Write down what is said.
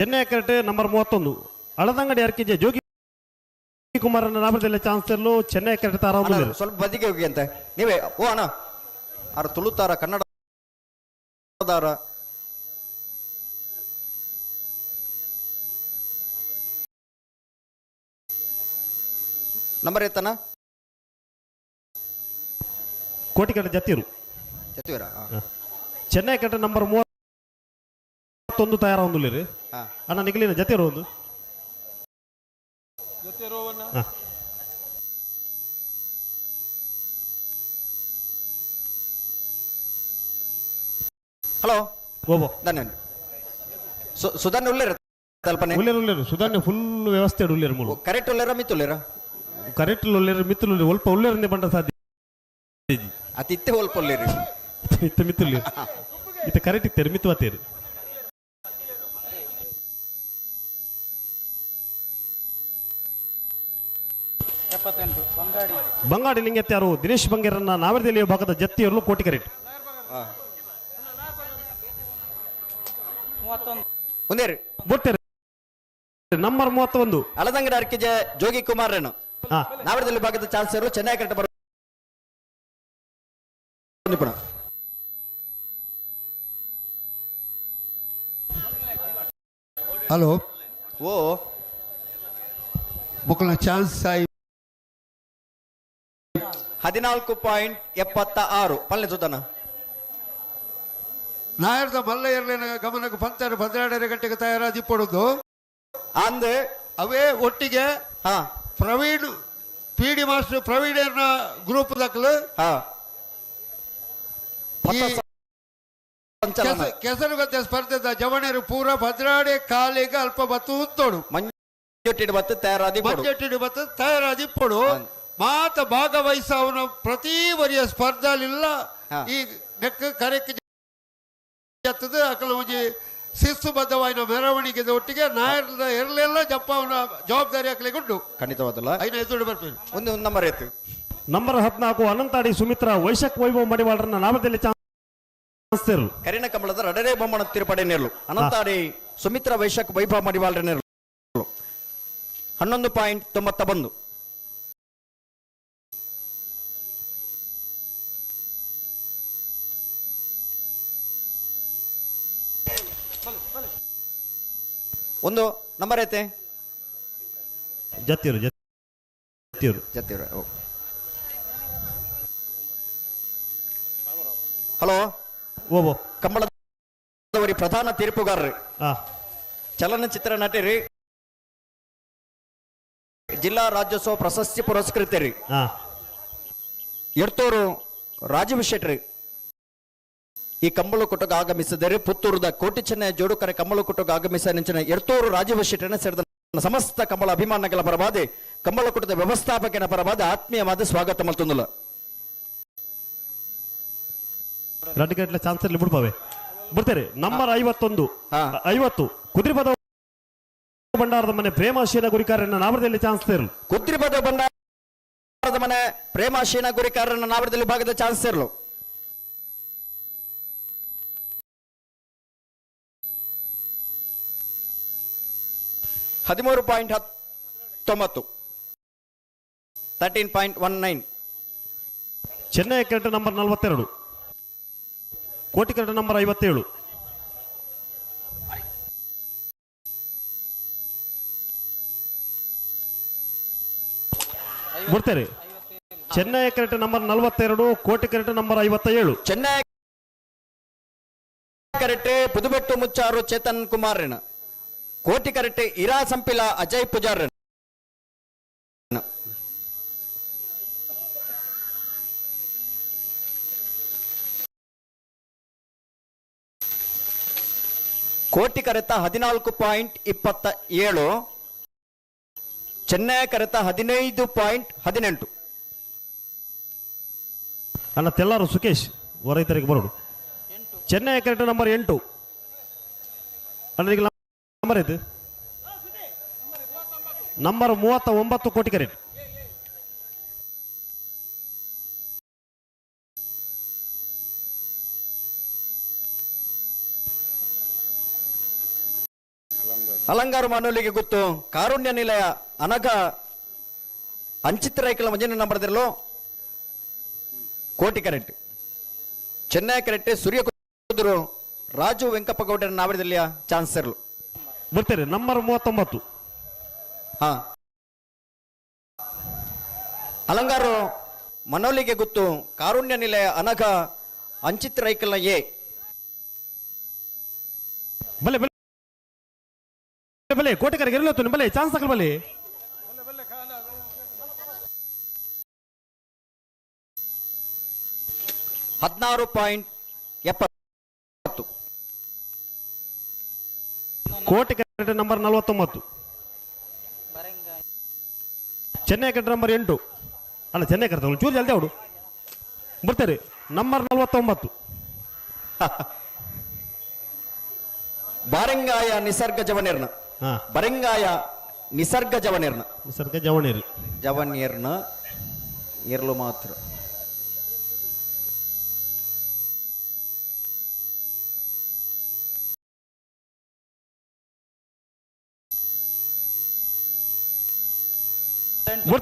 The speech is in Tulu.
ಚೆನ್ನೈ ಕರೆಟ್ ನಂಬರ್ 31 ಅಳದಂಗಡಿ ಅರ್ಕಿಜೆ ಜೋಗಿ ಕುಮಾರನ ನಾಮದಲ್ಲಿ ಚಾನ್ಸ್ ತರಲು ಚೆನ್ನೈ ಕರೆಟ್ ತಾರ ಅಣ್ಣ, ಸ್ವಲ್ಪ ಬದಿಗೆ ಹೋಗಿ ಅಂತ ನೀವೇ. ಓ ಅಣ್ಣ, ಆರು ತುಳುತಾರ ಕನ್ನಡದಾರ? ನಂಬರ್ ಎತ್ತನ? ಕೋಟಿ ಕರೆಟ್ ಜತ್ತಿರು. ಜೊತೆವರ. ಚೆನ್ನೈ ಕರೆಟ್ ನಂಬರ್ 31 ತಯಾರ ಒಂದು. ಹಾ. ಅಣ್ಣ, ನಿಗಲಿನ ಜತ್ತಿರು ಒಂದು. ಹಾ. ಹಲೋ. ಓಬೋ. ಧನ್ಯ ಸುಧಾನ್ ಉಳ್ಳೇರ ತಲ್ಪನೆ. ಉಲ್ಲೇರು ಉಲ್ಲೇರು, ಸುಧಾರಣೆ ಫುಲ್ ವ್ಯವಸ್ಥೆ ಉಲ್ಲೇರು ಮೂಲು. ಕರೆಕ್ಟ್ ಉಳ್ಳೇರ, ಮಿತ್ ಉಳ್ಳೇರ? ಕರೆಕ್ಟ್ ಉಲ್ಲೇರು, ಮಿತ್ತುಲು ಒಲ್ಪ ಉಲ್ಲೇರಂದೆ ಬಂಡ ಸಾಧ್ಯ. ಅತಿ ಇತ್ತೆ ಒಲ್ಪ ಉಳ್ಳೇರಿ. ಇತ್ತ ಮಿತ್ತುಲ್ಲೇರು, ಇತ್ತ ಕರೆಕ್ಟ್ ಇತ್ತೇರು, ಮಿತ್ತು ಬತ್ತೇರು. ಬಂಗಾಡಿ ಲಿಂಗತ್ಯಾರು ದಿನೇಶ್ ಬಂಗೇರನ್ನ ನಾವರದಲ್ಲಿ ಭಾಗದ ಜತ್ತಿಯವರು ಕೋಟಿ ಕರೆಕ್ಟ್. ಒಂದೇರಿ. ಬೊಟ್ಟೆರು ನಂಬರ್ 31. ಅಳದಂಗಡ ಅರ್ಕಿಜೆ ಜೋಗಿ ಕುಮಾರ್ ರೇನು. ಹಾ. ನಾವರದಲ್ಲಿ ಭಾಗದ ಚಾನ್ಸರ್ ಚೆನ್ನೈ ಕರೆಕ್ಟ್ ಬರೋ ನಿಪುಣ. ಹಲೋ. ಓ. ಮೊಕ್ಕಳ ಚಾನ್ಸ್ ಆಯಿ. 14.76 ಪಲ್ಲೆ ಸುಧಾನ. ನಾಯರ್ದ ಮಲ್ಲಯ್ಯರ್ಲಿನ ಗಮನಕ್ಕೆ ಪಂಚಾರು 12:30 ಗಂಟೆಗೆ ತಯಾರಾದಿ ಪಡೋದು. ಅಂದ್. ಅವೇ ಒಟ್ಟಿಗೆ ಹಾ. Praveen P D master Praveen group ದಾಖಲು. ಹಾ. ಈ ಸಂಚಲನ. ಕೆಸರುಗದ್ದೆ ಸ್ಪರ್ಧೆದ ಜವಣರು ಪೂರ ಭದ್ರಾಡೆ ಕಾಲಿಗೆ ಅಲ್ಪ ಬತ್ತು ಉತ್ತೋಡು. ಮಂಜೊಟ್ಟಿಡ್ ಬತ್ತು ತಯಾರಾದಿ ಪಡು. ಮಂಜಟ್ಟಿಡು ಬತ್ತು ತಯಾರಾದಿ ಪೊಡು. ಮಾತ ಭಾಗವಹಿಸವನ ಪ್ರತಿ ವರಿಯ ಸ್ಪರ್ಧೆಲಿಲ್ಲ. ಹಾ. ಈ ನೆಕ್ ಕರೆಕ್ ಜತ್ತದ ಅಕಲ ಒಂಜಿ ಶಿಸ್ತುಬದ್ಧವಾಯಿನ ಮೆರವಣಿಗೆದ ಒಟ್ಟಿಗೆ ನಾಯರ್ದ ಎರಲೆಲ್ಲ ಜಪ್ಪಾವನ ಜವಾಬ್ದಾರಿ ಅಕಲಿಗೆ ಉಂಟು. ಖಂಡಿತವಾದಲ್ಲ. ಐನ ಎದುರು ಬರ್ತೀನಿ. ಒಂದು ಒಂದು ನಂಬರ್ ಆಯ್ತು. ನಂಬರ್ 14 ಅನಂತಾಡಿ ಸುಮಿತ್ರಾ ವೈಶಕ್ ವೈಭವ್ ಮಡಿವಾಳರನ್ನ ನಾಮದಲ್ಲಿ ಚಾನ್ಸ್ ತೇರು. ಕರಿಣ ಕಮಲದ ರಡರೆ ಬೊಮ್ಮನ ತಿರುಪಡೆ ನೇರ್ಲು ಅನಂತಾಡಿ ಸುಮಿತ್ರಾ ವೈಶಾಖ್ ವೈಭವ ಮಡಿವಾಳ್ರ ನೇರ್ಲು 11.91. ಒಂದು ನಂಬರ್ ಐತೆ. ಜತ್ತಿರು ಜತ್ತಿರು. ಜತ್ತಿರ. ಹಲೋ. ಓಬೋ. ಕಂಬಳದವರಿ ಪ್ರಧಾನ ತೀರ್ಪುಗಾರರು. ಹಾ. ಚಲನಚಿತ್ರ ನಟರಿ, ಜಿಲ್ಲಾ ರಾಜ್ಯೋತ್ಸವ ಪ್ರಶಸ್ತಿ ಪುರಸ್ಕೃತರಿ, ಹಾ. ಎಡ್ತೂರು ರಾಜೀವ್ ಶೆಟ್ರಿ ಈ ಕಂಬಳ ಕುಟುಂಬ ಆಗಮಿಸಿದರೆ ಪುತ್ತೂರದ ಕೋಟಿ ಚೆನ್ನೈ ಜೋಡುಕರೆ ಕಂಬಳ ಕುಟುಂಬ ಆಗಮಿಸ ನೆಂಚಿನ ಎಡ್ತೂರು ರಾಜೀವ್ ಶೆಟ್ಟರನ್ನ ಸೇರಿದ ಸಮಸ್ತ ಕಂಬಳ ಅಭಿಮಾನಿಗಳ ಪರವಾದ, ಕಂಬಳ ಕುಟದ ವ್ಯವಸ್ಥಾಪಕನ ಪರವಾದ ಆತ್ಮೀಯವಾದ ಸ್ವಾಗತ ಮಲ್ತೊಂದುಲ್ಲ. ಎರಡು ಗಂಟೆ ಚಾನ್ಸ್ ಇರಲಿ, ಬಿಡ್ಪಾವೆ ಬಿಡ್ತಾರೆ. ನಂಬರ್ 51. ಹಾ. 50 ಕುದ್ರಿಪದ ಭಂಡಾರದ ಮನೆ ಪ್ರೇಮಾಶೀಲ ಗುರಿಕಾರನ್ನ ನಾಮದಲ್ಲಿ ಚಾನ್ಸ್ ತೇರು. ಕುದ್ರಿಪದ ಭಂಡಾರದ ಮನೆ ಪ್ರೇಮಾಶೀನ ಗುರಿಕಾರರನ್ನ ನಾವರದಲ್ಲಿ ಭಾಗದ ಚಾನ್ಸ್ ಸೇರ್ಲು. 13.19, 13.19. Chennai correct number 42, Koti correct number 57. ಬಿಡ್ತಾರೆ. Chennai correct number 42, Koti correct number 57. Chennai correct Pudubettu Mucharu Chetan Kumar, Koti correct Ira Sampila Ajay Pujar. ಕೋಟಿ ಕರೆತ 14.27, ಚೆನ್ನೈ ಕರೆತ 15.18. ಅಣ್ಣ, ತೆಲ್ಲಾರು ಸುಕೇಶ್ ರೈತರಿಗೆ ಬರೋಡು. Chennai correct number 8. ಅಣ್ಣ, ಈಗ ನಂಬರ್ ಇದು ನಂಬರ್ 39 ಕೋಟಿ ಕರೆಕ್ಟ್. ಅಲಂಗಾರು ಮಾನವಲಿಗೆ ಗೊತ್ತು ಕಾರುಣ್ಯ ನಿಲಯ ಅನಘ ಅಂಚಿತ್ ರೈಕಲ ಮಂಜನ ನಂಬರ್ದಿರಲು ಕೋಟಿ ಕರೆಂಟ್ ಚೆನ್ನೈ ಕರೆಕ್ಟ್ ಸೂರ್ಯ ಕುದುರು ರಾಜು ವೆಂಕಪ್ಪ ಗೌಡರ ನಾವರದಲ್ಲಿಯ ಚಾನ್ಸರ್ಲು. ಬರ್ತಾರೆ ನಂಬರ್ 39. ಹಾ, ಅಲಂಗಾರು ಮನೋಲಿಗೆ ಗೊತ್ತು ಕಾರುಣ್ಯ ನಿಲಯ ಅನಘ ಅಂಚಿತ್ ರೈಕಲ್ನ ಎ. ಬಲೆ ಬಲೆ ಬಲೆ, ಕೋಟೆಕರೆಗೆ ಇರಲತ್ತು ಬಲೆ, ಚಾನ್ಸ್ ಹಾಕಲ್ ಬಲೆ. 16.70. ಕೋಟೆ correct number 49. Chennai correct number 8. ಅಲ್ಲ, ಚೆನ್ನೈ ಕರೆಕ್ಟ್ ಚೂರು ಜಲ್ದಿ ಅವಡು. ಬರ್ತಾರೆ ನಂಬರ್ 49. ಬಾರಂಗಾಯ ನಿಸರ್ಗ ಜವನಿರ್ನ. ಹಾ. ಬರಂಗಾಯ ನಿಸರ್ಗ ಜವನಿರ್ನ. ನಿಸರ್ಗ ಜವಣೇರಿ. ಜವನಿರ್ನ ಇರಲು ಮಾತ್ರ. ಬರ್ತಾರೆ.